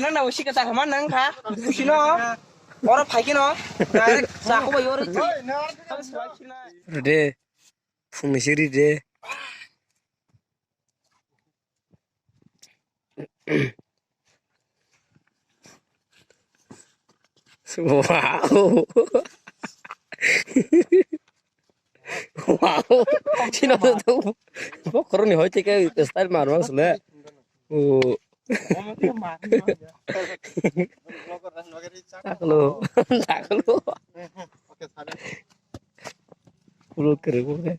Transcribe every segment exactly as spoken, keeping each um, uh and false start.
Nang na usi kata kama nang kha. Usi no. Oro phai khe no. Direct sa ko ba yori. Rede. Phungni siri de. Wow. Wow. Sino to. Bokoroni hoi te ke style marwang sule. Oh. Taklo. Taklo. Kulo kere kulo.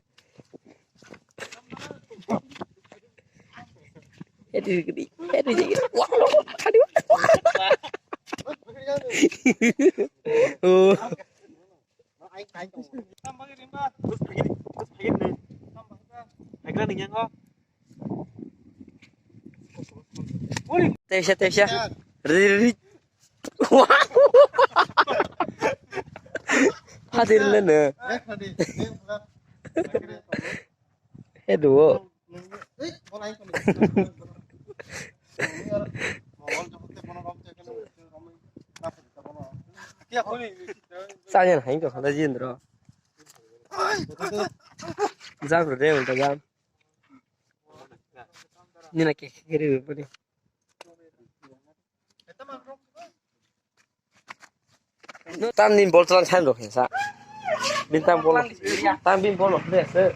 Edi gidi, edi gidi. Wah, lo, tadi. Oh. Teisa, teisa. Ri, ri, ri. Hadir le ne. Hedo. Sanyan hain ko khana jindro. Jam re ulta jam. Nina ke kiri bani. No, tam ni bol tlang thaim rok sa. Bin tam bol. Tam bin bol rok de se.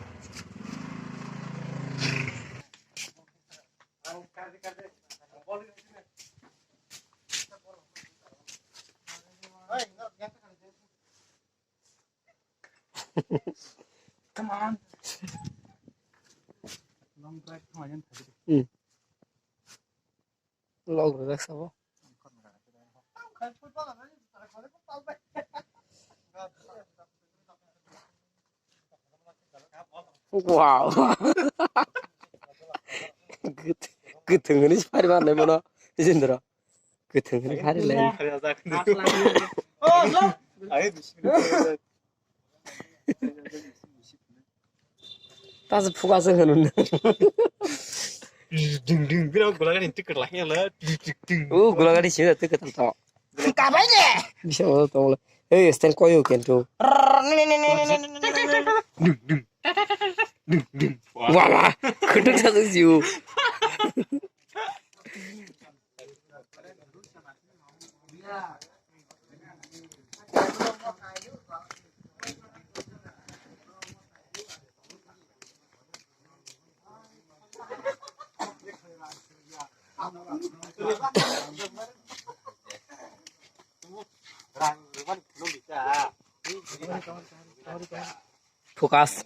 Come on. Long drive kama yan thadi. Hmm. Log rwjak sabo. Wow. Kwthwng hwnwi phari manlai mano Jindro. Kwthwng hwnwi phari lai. Taso phuka se hwnwi. Ding ding bira gulagani ticket lai la. Ding ding ding. O gulagani simi ticket to. Kabai ne. Bisa mo to. Hey, stand koyo kento. Ding ding. Ding ding. Wah wah. Kuduk satu siu. Focus.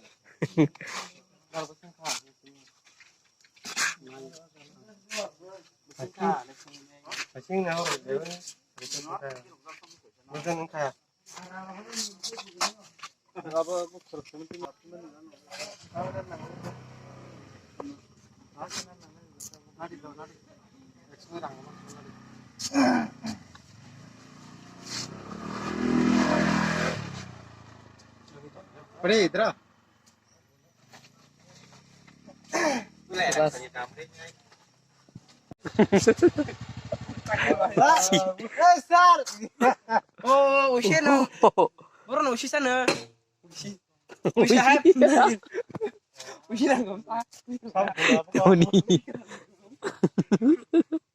Pre, idhar. Bas. Eh, sir. Oh, usi na. Boro na usi sana. Usi. Usi hai. Usi na gompa. Tony.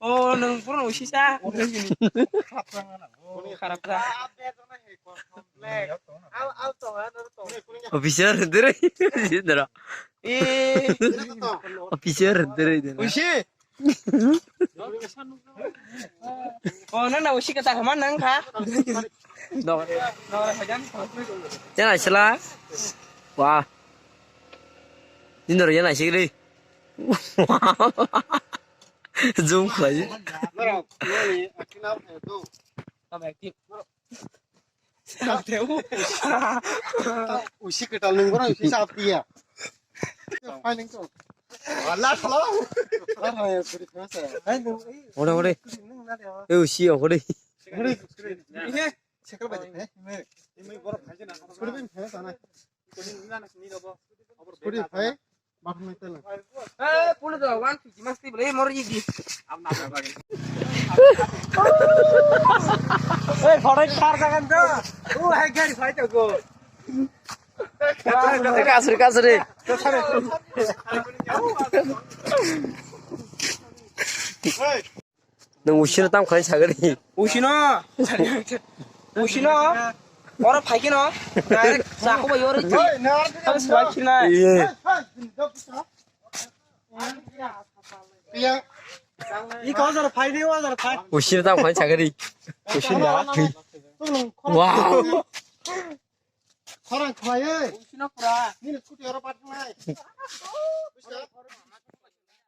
Oh, nang boro na usi sa. Kharap sa. Officer, dere. Dara. Eh. Officer, dere, dere. Usi. Oh, nang na usi kata kama nang kha. Dok. Yana sila. Wah. Dindor yana sigri. Zoom khlai. Usi kwtal nung borok usi chap tiya. Failing to. Wala thala. Ore, ore. Nung na de. E usi ore. Ore. Sekal baje. Ini borok phai jana. Ore bin phai sana. Ore phai. Eh, pulo do, one fifty mas tibule, mor yigi. Ei, photo sar jagan to. O, hai gari phai to go. Kasri, kasri. Nung usino tam khlai sagari. Usino. Usino. Oro phaikino. Direct chakhuba yori. Tam swai khilna. Iye. Iya. I ko jar phai ni, o jar phai. Usino tam khlai sagari. Usino. Wow. Khorang khwlai, oi. Usino pura. Nini scooty oro park nai.